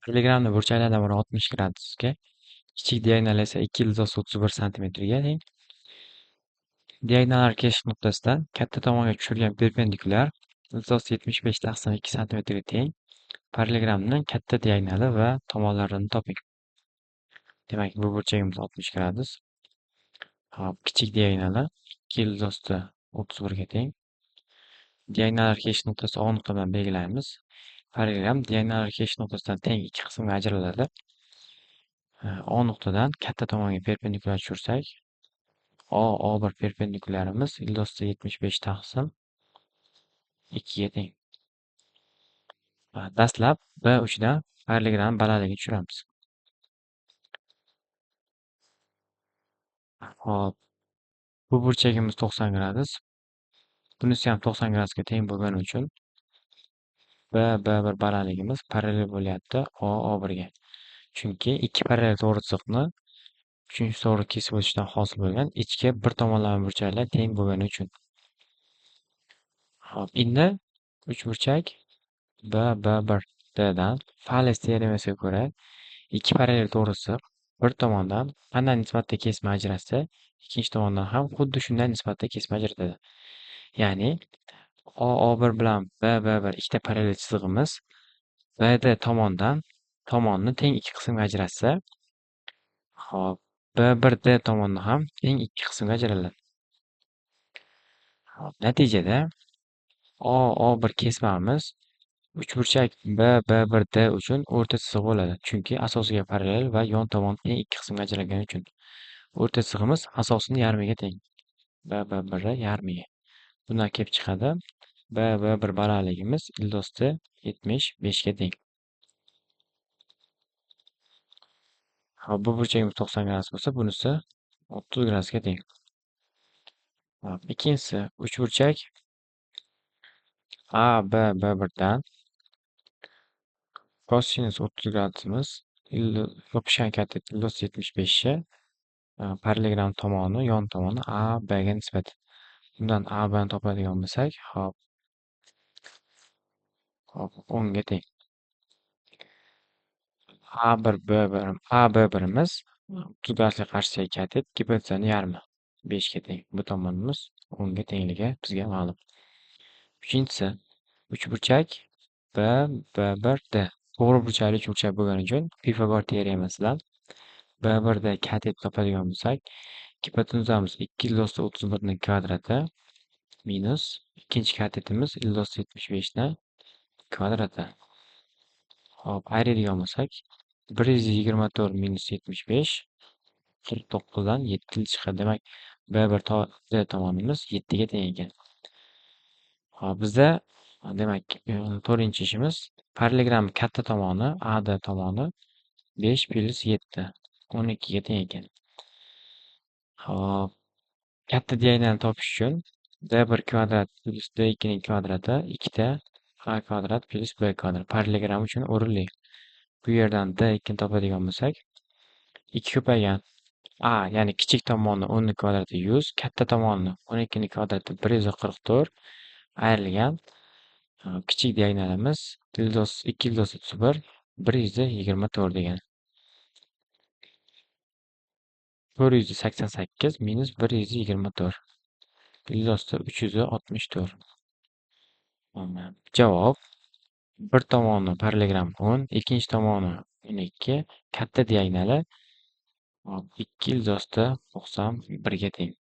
Parallelogramni burchaklardan biri 60 gradusga, kichik diagonal esa 2,31 santimetrga teng. Diagonallar kesish nuqtasidan katta tomonga tushirilgan perpendikulyar 75 taqsim 2 santimetrga teng. Parallelogramning katta diagonali va tomonlarini toping. Demak, bu burchagimiz 60 gradus. Hop, kichik diagonali 2,31 ga teng. Diagonallar kesish nuqtasi O nuqta bilan belgilaymiz. Parallelogram diagonallar kesish nuqtasidan teng ikki qismga ajraladi. O nuqtadan katta tomonga perpendikulyar tushirsak, O O1 perpendikulyarimiz 75 taqsim 2 ga teng. Dastlab B uchidan parallelogram balandligini tushiramiz. Hop, bu burchagimiz 90 gradus. Bunisi ham 90 gradusga teng bo'lgani uchun B B1 balandligimiz parallel bo'lyapti O O1 ga. Chunki ikki parallel to'g'ri chiziqni uchinchi to'g'ri kesib o'tishdan hosil bo'lgan ichki bir tomonlama burchaklar teng bo'lgani uchun. Hop, endi uchburchak B B1 D dan Fales teoremasiga ko'ra ikki parallel to'g'ri chiziq bir tomondan qanday nisbatda kesma ajratsa, ikkinchi tomondan ham xuddi shunday nisbatda kesma ajratadi. Ya'ni O O1 bilan B B1 ikkita parallel chizig'imiz BD tomondan tomonni teng ikki qismga ajratsa, hop, B1D tomonni ham teng ikki qismga ajraladi. Hop, natijada O O1 kesmamiz uchburchak B B1D uchun o'rta chiziq bo'ladi. Chunki asosiga parallel va yon tomon teng ikki qismga ajralgani uchun. O'rta chizig'imiz asosini yarmiga teng. B B1 yarmiga. Bundan kelib chiqadi B B1 balandligimiz 75 ga teng. Hop, bu burchagimiz 90 gradus bo'lsa, bunisi 30 gradusga teng. Hop, ikkinchisi uchburchak A B B1 dan kosinus 30 gradusimiz yopishgan katet 75 ni parallelogram tomoni yon tomoni A B ga nisbat. Bundan A B ni topadigan bo'lsak, hop, hop 10 ga teng. A1 B1 A B1imiz 30 gradusga qarshisidagi katet gipotenuzaning yarmi 5 ga teng. Bu tomonimiz 10 ga tengligi bizga ma'lum. Uchinchisi uchburchak B B1 D to'g'ri burchakli uchburchak bo'lgani uchun Pifagor teoremasidan B1D katet topadigan bo'lsak, gipotenuzamiz 2,31 ning kvadrati minus ikkinchi katetimiz 75 ni kvadrati. Hop, ayiradigan bo'lsak 124 minus 75 49 dan 7 chiqadi. Demak, B1 D tomonimiz 7 ga teng ekan. Hop, bizda demak, to'rtinchi ishimiz parallelogram katta tomoni AD tomoni 5 plus 7 12 ga teng ekan. Hop, katta diagonalni topish uchun D1 kvadrat plus D2 ning kvadrati ikkita A kvadrat plus B kvadrat parallelogram uchun o'rinli. Bu yerdan D2 ni topadigan bo'lsak, 2 ko'paygan A, ya'ni kichik tomonni 10 ning kvadrati 100, katta tomonni 12 ning kvadrati 144 ayrilgan kichik diagonalimiz 2,31 124 degan. 488 minus 124 364. Javob bir tomoni parallelogram 10, ikkinchi tomoni 12, katta diagonali 2,91 ga teng.